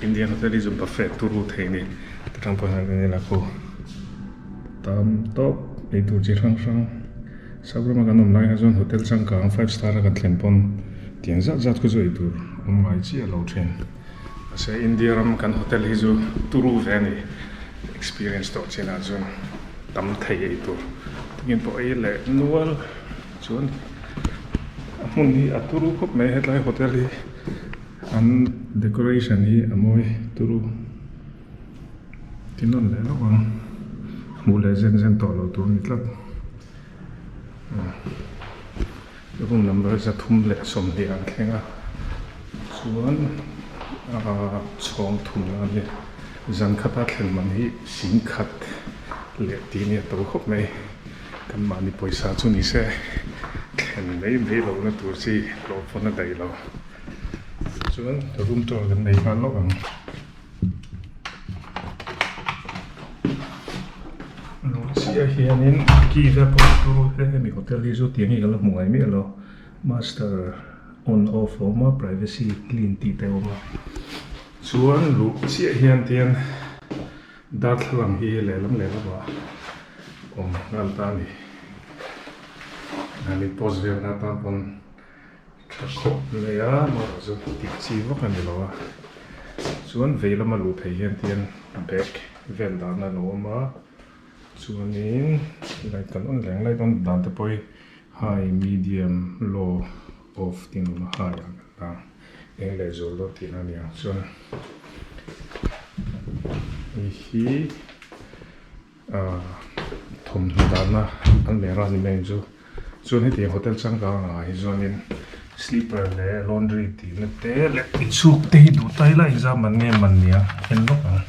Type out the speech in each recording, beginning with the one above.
Indian hotel hi chu buffet turu thei a ni ta tang pawh hian kan en a khu tam tawp eitur chi hrang hrang sap rama kan awm lai kha chuan hotel changkang five star a kan thlen pawn tiang zat zat khu chu eitur awm ngai chiah lo thin mahse India ram kan hotel hi chu turu ve a ni experience tawh chinah chuan tam thei eitur tengin pawh ei leh nual chuan a hmun hi a turu khawp mai hetlai hotel hi. An decoration hi a mawi turu ti nawn leh lawk ang hmuh leh zen zen tawh lo tur a ni tlat room number 320 an thleng a chuan ahh chhawng thumna a ni zan khata thlen man hi singkhat leh tih a ni a to khawp mai kan mahni pawisa chu ni se thlen mai mai lohna tur chi hlawh pawn a daih lo. Chuan room tour kan nei nghal lawk ang. Luh chiah hianin key vel pawh chu hemi hotel hi chu tiang hi ka la hmu ngai miah lo. Master on off a awm a privacy clean tih te a awm a. Chuan luh chiah hian tian darthlalang hi lehlam lehlamah awm nghal ta a ni. Mahni post velna atan pawn. Tha khawp mai a amaherawh chu tih chi vak a ni lo a chuan vei lama luh theih hian tian bag vel dahna a lo awm a chuanin light kan on reng light on dan te pawh hi high medium low off tih an awm a high ah kan dah eng leh zual dawn tihna a ni ang chuan hei hi. Ahh thawmhnaw dahna an leh a ni mai ang chu chuan hetiang hotel changkang ang ah hi chuanin sleeper leh laundry tih na te leh inchhuk te hi duh ta ila engzah man nge man nia en lawk ang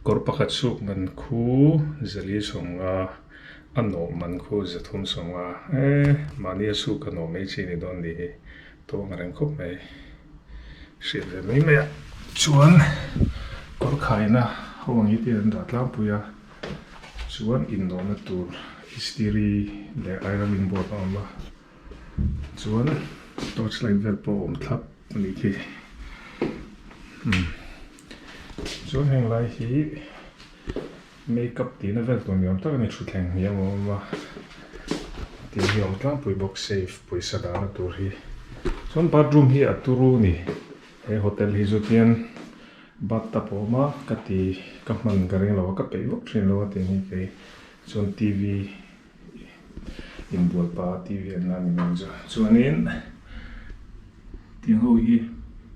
kawr pakhat chhuk man khu zali sawmnga a nawh man khu zathum sawmnga eee mahni a chhuk a nawh mai chi ni dawn ni hi. Tawng a reng khawp mai. Hriat ve mai mai a. Chuan kawr khaina ho ang hi te an dah tlangpui a. Chuan innawhna tur istiri leh ironing board a awm a. Chuan torch light vel pawh a awm thlap a nih khi. Umm chuan heng lai hi. Makeup tihna vel tur ni awm tak a ni thutthleng hniam a awm a tih hi a awm tlangpui bawk safe pawisa dahna tur hi chuan bathroom hi a turu a ni he hotel hi chu tian bathtub a awm a ka ti ka hman ka ring lo a ka peih vak thin lo a tih hi kei chuan T V inbual pah a T V an la ni mai chu chuanin tiang ho hi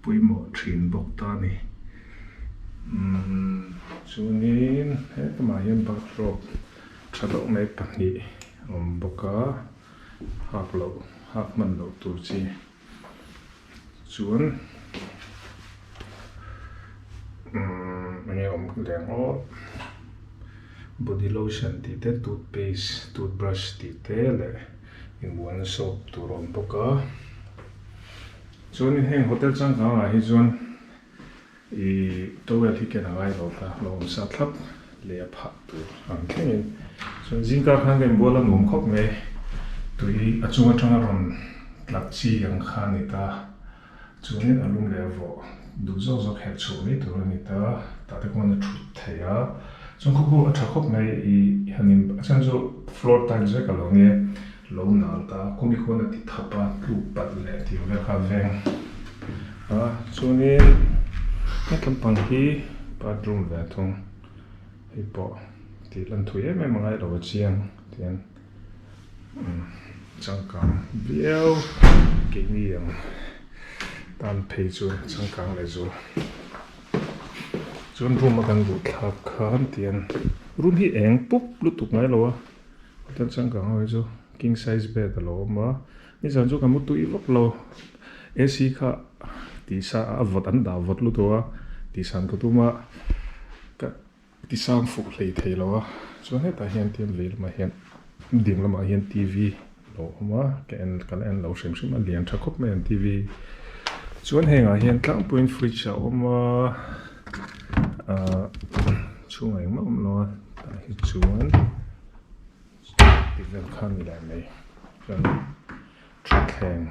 pawimawh thin bawk ta a ni umm chuanin hetlaiah hian bathrobe tha deuh mai pahnih a awm bawk a hak loh hak hman loh tur chi. Chuan umm enge awm leng aw body lotion tih te toothpaste toothbrush tih te leh inbualna soap tur a awm bawk a chuanin heng hotel changkang ah hi chuan Ih towel hi ken a ngai lo ta, lo awm sa thlap leh a phah tur ang thlengin. Chuan zingkar khan ka inbual a nuam khawp mai, tui a chung atanga rawn tlat chi ang kha a ni ta. Chuanin a lum leh a vawh duh zawk zawk herh chhuah mai tur a ni ta, tah te khuan a thut thei a. Chuan khaw khu a tha khawp mai, ih han in a chhan chu floor tiles vek a lo nia. Lo nal ta, khumi khuan a ti thap a, tluk palh leh tih vel kha a veng a, chuanin hetlam pang hi bathroom ve thung hei pawh tih lan thui em em a ngai lo a chiang tihian umm changkang viau keini ang tan phei chu changkang leh zual chuan room a kan luh thlak khan tihian room hi eng pup lutuk ngai lo a. Hotel changkang ho hi chu king size bed a lo awm a nizan chu ka mu tui vak lo A_C kha tih sa a vawt an dah vawt lutuk a tih san ka tum a ka ti sang fuh hlei thei lo a chuan hetah hian tin vei lamah hian ding lamah hian T_V a lo awm a ka en ka la en lo hrim hrim a lian tha khawp mai an T_V chuan hengah hian tlangpuiin fridge a awm a ahh chhungah engmah a awm lo a tah hi chuan. Tih vel kha a ni leh mai chuan thutthleng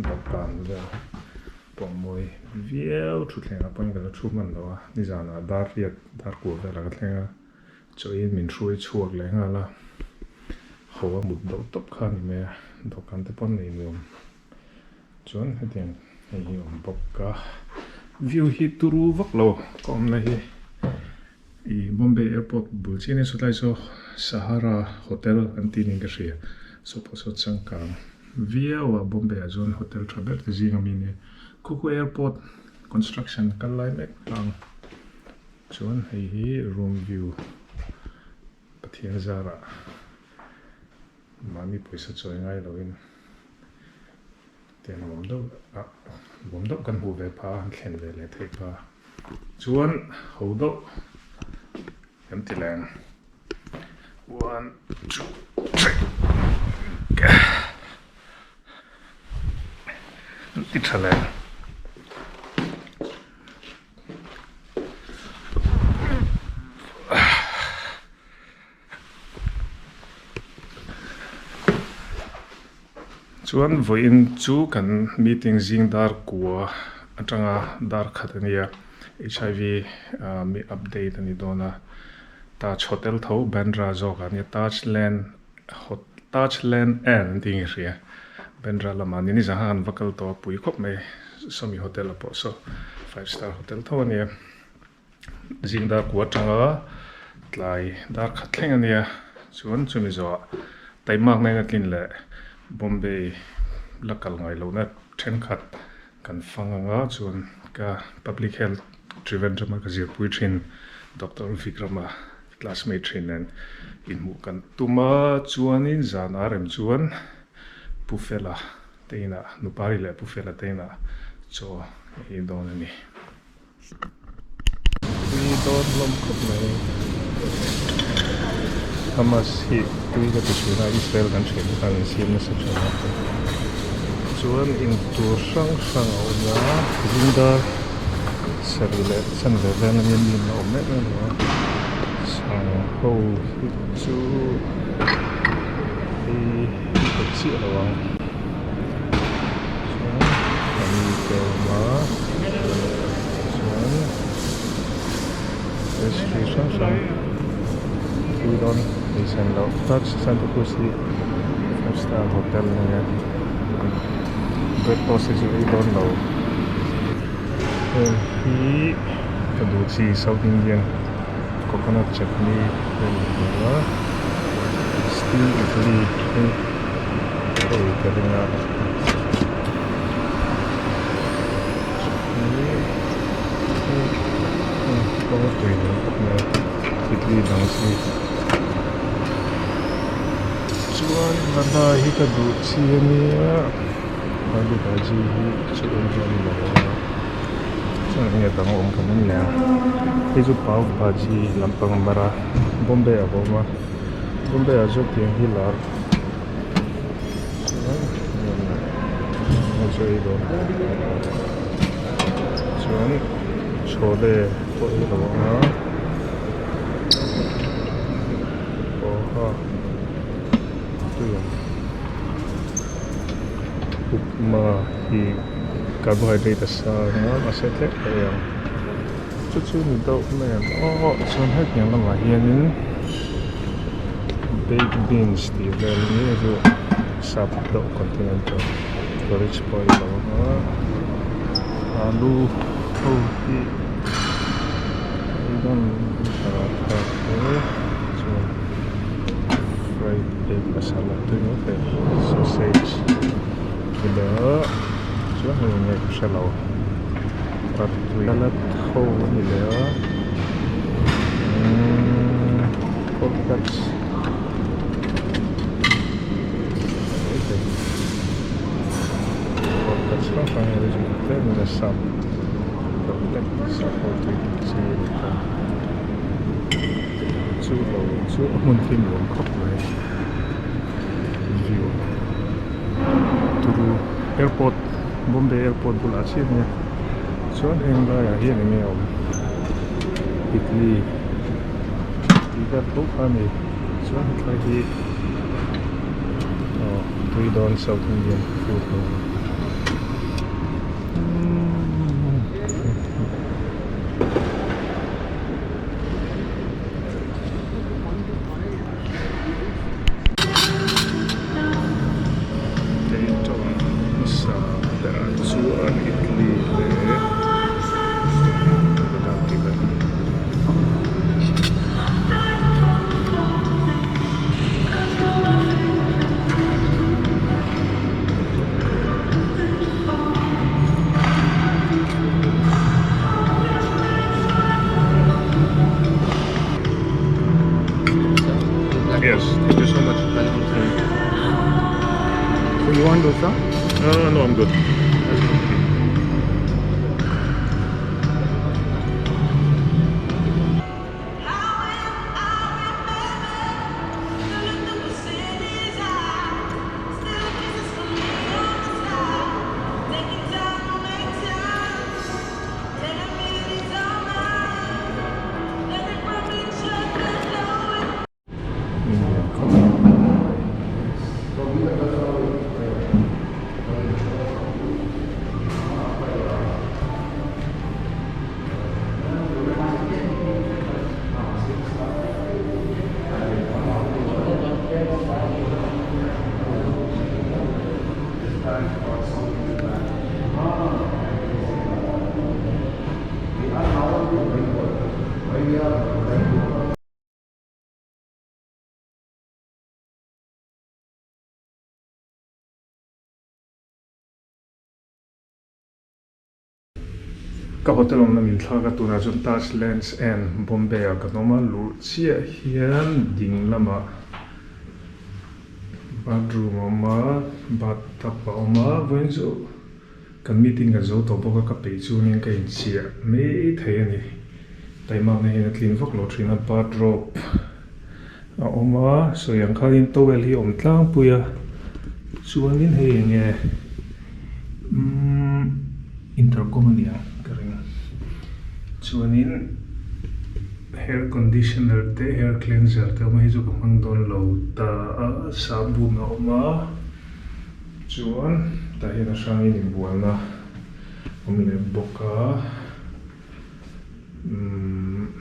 dawhkan vel. Pawh mawi viau thutthlengah pawhin ka la thu hman lo a, nizanah dar riat dar kua velah ka thleng a, chawiin min hruai chhuak leh nghal a, ho a mut deuh tawp kha a ni mai a, dawhkan te pawn nei nuam chuan hetiang hei hi a awm bawk a, view hi turu vak lo ka awmna hi. Ih Bombay airport bul chiah ania sawtlai saw Sahara hotel an tih niin ka hria saw pawh saw changkang viau a Bombay ah chuan hotel tha ber te zing ami ania khu khu airport construction kal lai mek tlang chuan hei hi room view Pathian zarah mahni pawisa chawi ngai loin Tiang nuam deuh ah nuam deuh kan hmuh ve pha a, an thlen ve leh theih pha. Chuan ho deuh kan ti leng. One, two, three. An ti tha leng. Chuan vawiin chu kan meeting zing dar kua atanga dar khat a nia HIV mi update a ni dawn a Taj Hotel tho Bandra zawk ah nia Taj Land Taj Land End an tih nge hria Bandra lamah ni nizan khan kan va kal tawh a pui khawp mai sawmi hotel ah pawh saw five star hotel tho a nia. Zing dar kua atanga tlai dar khat thleng a nia chuan chumi zawhah taimak na in a tlin leh Bombay la kal ngai lohna thenkhat kan fang anga chuan ka public health Trivandrum a ka zirpui thin Doctor Vikrama classmate thin nen inhmuh kan tum a chuanin zan a rem chuan Pu Fela te inah Nupari leh Pu Fela te inah chaw ei dawn a ni. Tui dawn hlawm khawp mai. Hamas hi tui ka ti thin a, Israel kan thian te khan an siam nasa thin a. Chuan intur hrang hrang a awm a, zingdar sarih leh chanve vel ania mi an la awm em em lo a. Chhang ho hi chu hei hi ka chiah lo ang. Chuan paneer te a awm a. Chuan pastry hrang hrang tui dawn ei sen loh Taj Santa Cruz hi five star hotel a nia bread toast hi chu ei dawn lo heng hi ka duh chi south indian coconut chutney vel a ni a steam idli hi ka ei ka ring a. Kawng tui hmel khawp mai a idli dang chi chuan vada hi ka duh chi ania alu bhaji hi chu ei dawn lo a chuan enge dang a awm kan en leh a hei chu pav bhaji lampang mara Bombay ah a awm a Bombay ah chuan tiang hi lar. Chuan chhawle pawh hi a lo awm a poha tui ang upma hi carbohydrate a sang a mahse tlem ka ei ang chu chu ni deuh mai ang aw chuan hetiang lamah hianin. Baked beans tih vel hi chu sap deuh continental porridge pawh hi a lo awm a alu ho hi paratha te chuan fried egg masala tui mai thei sausage ila chuan hei enge ka hre lo artui salad ho a ni leh a umm cold cuts cold cuts hrang hrang hi chu tlem in a sap deuh hlek sap ho tui chi a ni ta chu lo chu a hmun khi nuam khawp mai view turu airport Bombay airport bulah chiah ania chuan heng laiah hian eng nge a awm idli tih vel tho kha a ni chuan hetlai hi aw tui dawn south indian food ho umm. Ka hotel awmna min thlak a, tunah chuan Taj Lands End, Bombay ah kan awm a, luh chiah hian ding lamah bathroom a awm a, bathtub a awm a, vawiin chu kan meeting kan zo tawh bawk a, ka peih chuanin ka inchiah mai thei a ni. Taimakna hian a tlin vak lo thin a, bathrobe a awm a, sawi ang khanin towel hi a awm tlangpui a, chuanin hei eng nge umm intercom a ni ang ka ring chuanin hair conditioner te hair cleanser te a awm a hei chu ka hmang dawn lo ta a sabun a awm a chuan tah hian a hrangin inbualna a awm leh bawk a. Umm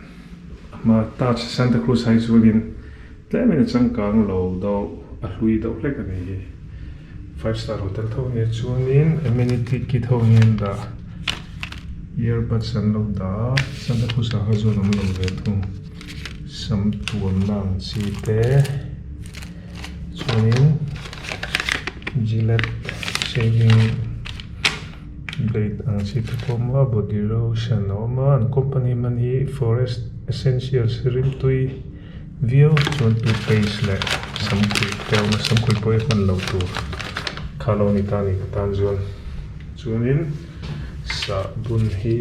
a hma Taj Santa Cruz hi chuanin tlemin a changkang lo deuh a hlui deuh hlek a ni hi five star hotel tho ania chuanin amenity kit ho hi an dah earbuds an lo dah a Santa Cruz ah kha chuan awm lo ve thung sam tuamna ang chi te chuanin Gillette shaving. Blade ang chi te pawh a awm a body lotion a awm a an company hman hi forest essentials rimtui viau chuan toothpaste leh samkhuih te a awm a samkhuih pawh hi hman loh tur kha lo ni ta a ni ka tan chuan chuanin sahbun hi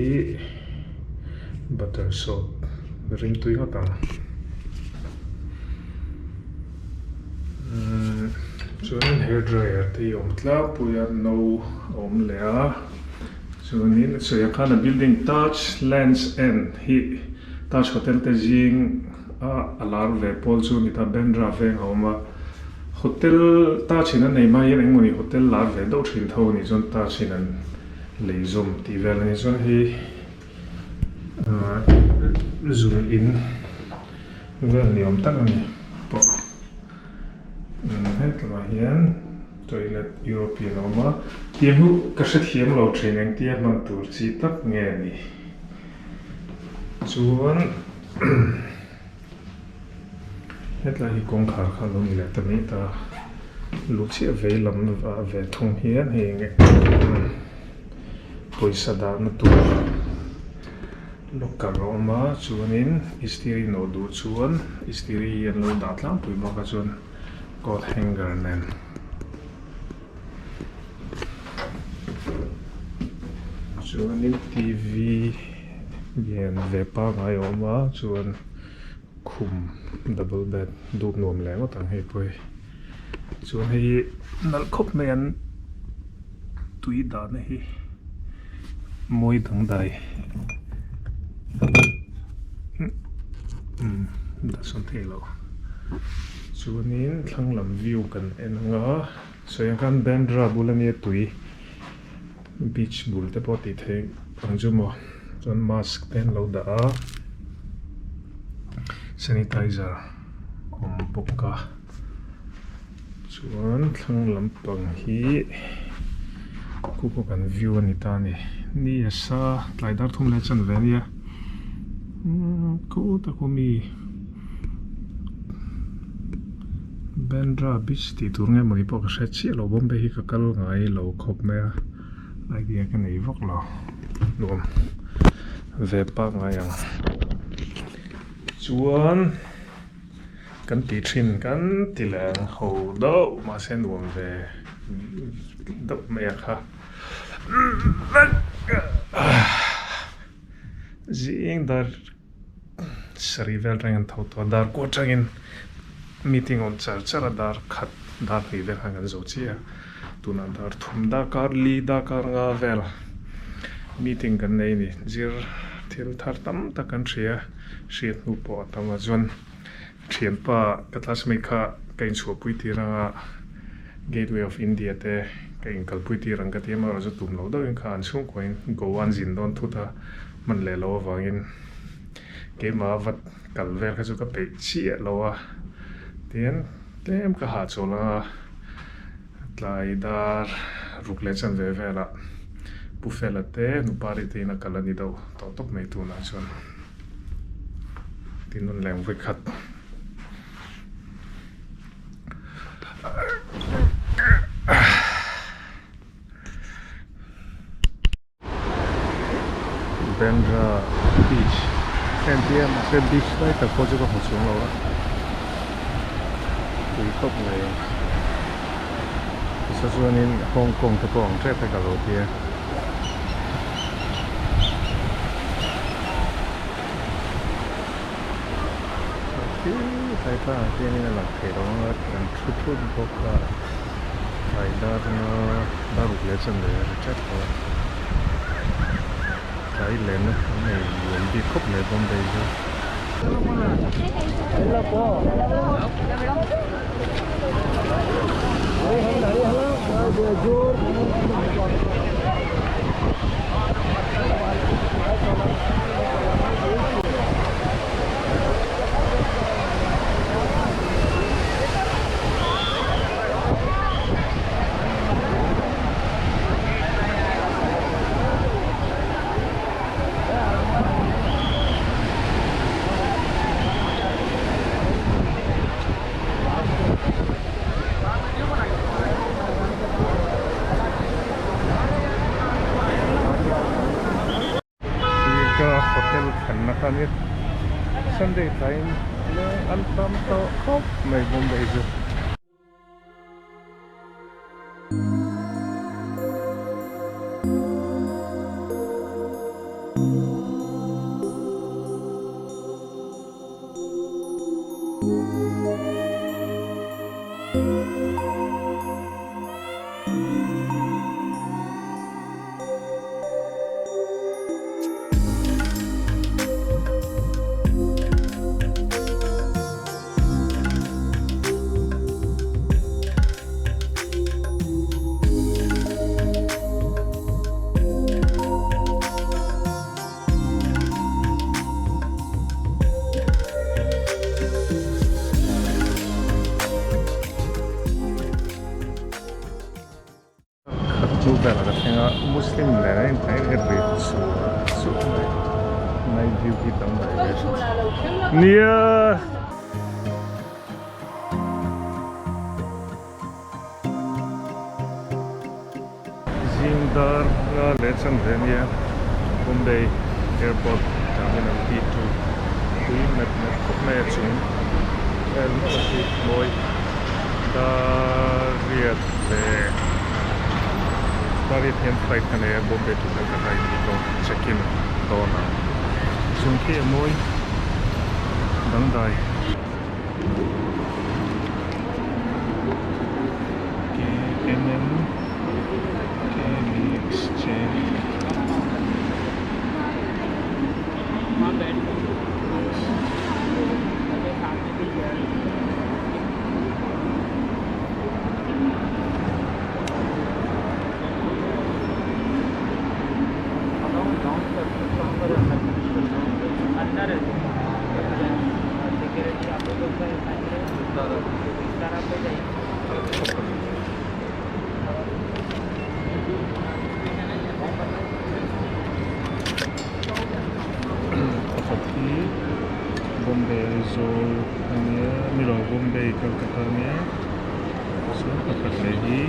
butter soap rimtui ngawt ang. Chuanin hair dryer te hi a awm tlangpui a no a awm leh a chuanin sawi ang khan a building Taj Lands End hi Taj Hotel te zing a a lar ve pawl chu a ni ta Bandra veng a awm a hotel Taj in an nei hma hian engmawni hotel lar ve deuh thin tho a nih chuan Taj in an lei zawm tih vel a ni chuan hei ahh zun in. Vel ni awm tak a ni pawh hetlaiah hian toilet European a awm a tiang hi ka hrethiam lo thin engtia hman tur chi tak nge a ni chuan hetlai hi kawngkhar kha a lo ni leh ta mai ta luh chiah vei lam ah ve thung hian hei eng pawisa dahna tur. Locker a awm a chuanin istiri nawh duh chuan istiri hi an lo dah tlangpui bawk a chuan coat hanger nen chuanin T V lian ve pangai a awm a chuan khum double bed dup nuam leh ngawt ang hei pawh hi chuan hei hi nalh khawp mai an tui dahna hi mawi dangdai umm dah sawn thei lo chuanin thlang lam view kan en ang a sawi ang khan Bandra bul ania tui beach bul te pawh tih theih ang chu maw chuan mask te an lo dah a sanitizer awm bawk a. Chuan thlang lampang hi khu khu kan view a ni ta a ni ni a sa tlai dar thum leh chan ve a nia umm khutah khu mi Bandra beach tih tur nge mawni pawh ka hre chiah lo Bombay hi ka kal ngai lo khawp mai a idea ka nei vak lo nuam ve pangngai ang chuan. Kan ti thin kan ti leh ang ho deuh mahse nuam ve deuh mai a kha zing dar sarih vel atangin an tho tawh a dar kuah atangin meeting awm char char a dar khat dar hnih vel khan kan zo chiah a tunah dar thum darkar li darkar nga vel meeting kan nei a ni zir thil thar tam tak kan hria hriat hnu pawh a tam a chuan. Thianpa ka classmate kha ka inchhuahpui tir ang a, Gateway of India te ka inkalpui tir ang ka ti a, amaherawh chu tum loh deuhin kha an chhungkuain Goa an zin dawn thut a, hman leh loh avangin keimah vat kal vel kha chu ka peih chiah lo a, tin tlem ka hahchawl ang a, tlai dar ruk leh chanve velah Pu Fela te Nupari te in a kal a ni deuh tawh tawp mai tunah chuan. Tin rawn leng vawi khat. Bandra beach a entir a mahse beach lai tak pawh chu ka hmu chung lo a tui khawp mai tichuan chuanin Hong Kong te pawh ang tep hi ka lo tia. Tlai tlang ah hianin a lang thei lo ang a kan thu thut bawk a tlai dar nga dar ruk leh chan leh a ri tep tawh a tlai lenna an nei nuam bik khawp mai Bombay chu. Ka hotel thlenna kha ania Sunday tlaiin an tam tawh khawp mai Bombay chu. Khat chu velah ka thleng a Muslim nen a inthai ri chu chu mai night view hi tam mai ve nia. Zing dar nga leh chan ve nia Bombay airport terminal T2 pui met met khawp mai a chung vel mawlh a khi mawi dar riat leh dar riat hian flight ka nei a Bombay to Calcutta indigo check in dawn ang chung khi a mawi dangdai. KNM KBXJ Pakhat hi Bombay Aizawl a nia ni lo Bombay Calcutta a nia chuan pakhat leh hi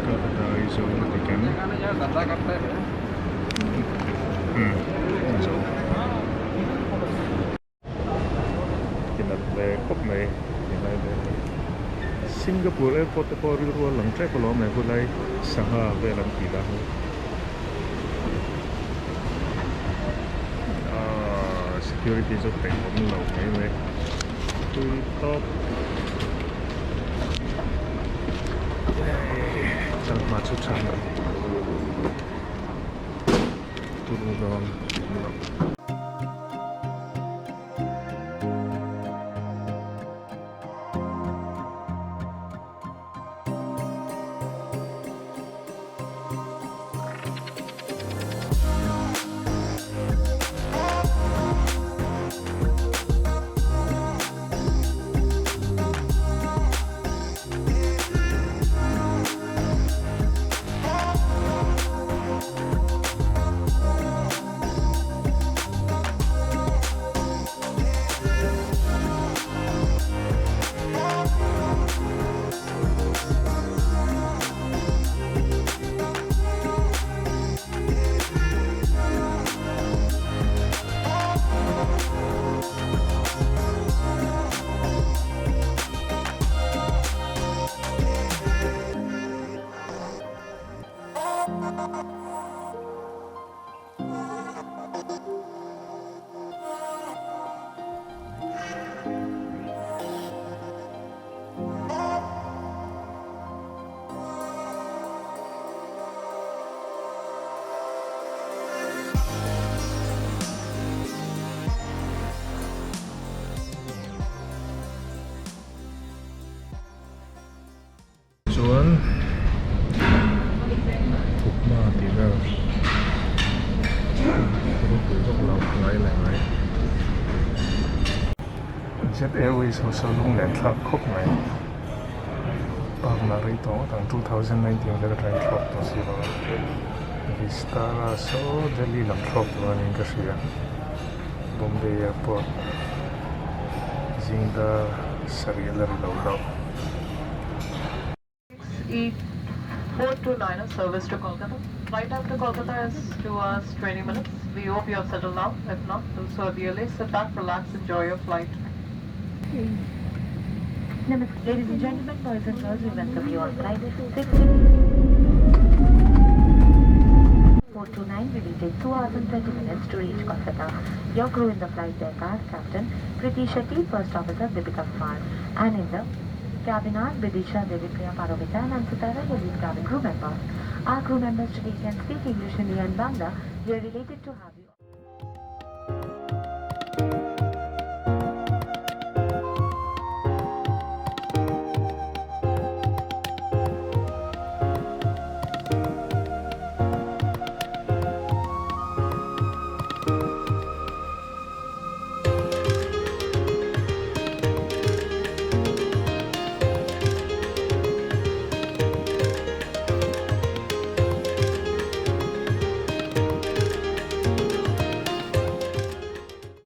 Calcutta Aizawl a ti kem umm Tinat ve khawp mai tinlai ve hi. Singapore airport te pawh rilru a lang tep alawm e hulai sangha vel an tih dan hi. Ahh security chu peih awm lo mai mai tui tawp. Changma chu tha mai. Turu dawn awm lo. Chuan upma tih vel ropui vak lo ngai leh ngai. Jet Airways ho saw lunglen thlak khawp mai. Park lah rei tawh ngawt ang 2019 vel atangin thlawk tawh si lo a. Vistara saw Delhi lam thlawk tur aniin ka hria. Bombay Airport zingdar sarih la ri lo hlauh. 429 of service to Kolkata. Flight time to Kolkata is 2 hours 20 minutes. We hope you have settled now. If not, do so at the earliest. Sit back, relax, enjoy your flight. Ladies and gentlemen, boys and girls, we welcome you on flight 6 429. We will take 2 hours and 20 minutes to reach Kolkata. Your crew in the flight deck are Captain Priti Shetty, First Officer Deepika Kumar, and in the cabin are Bidisha, Devipriya Parovita, and Ansitara, your lead cabin crew members. Our crew members today can speak English, Hindi, and Bangla. We are related to have you.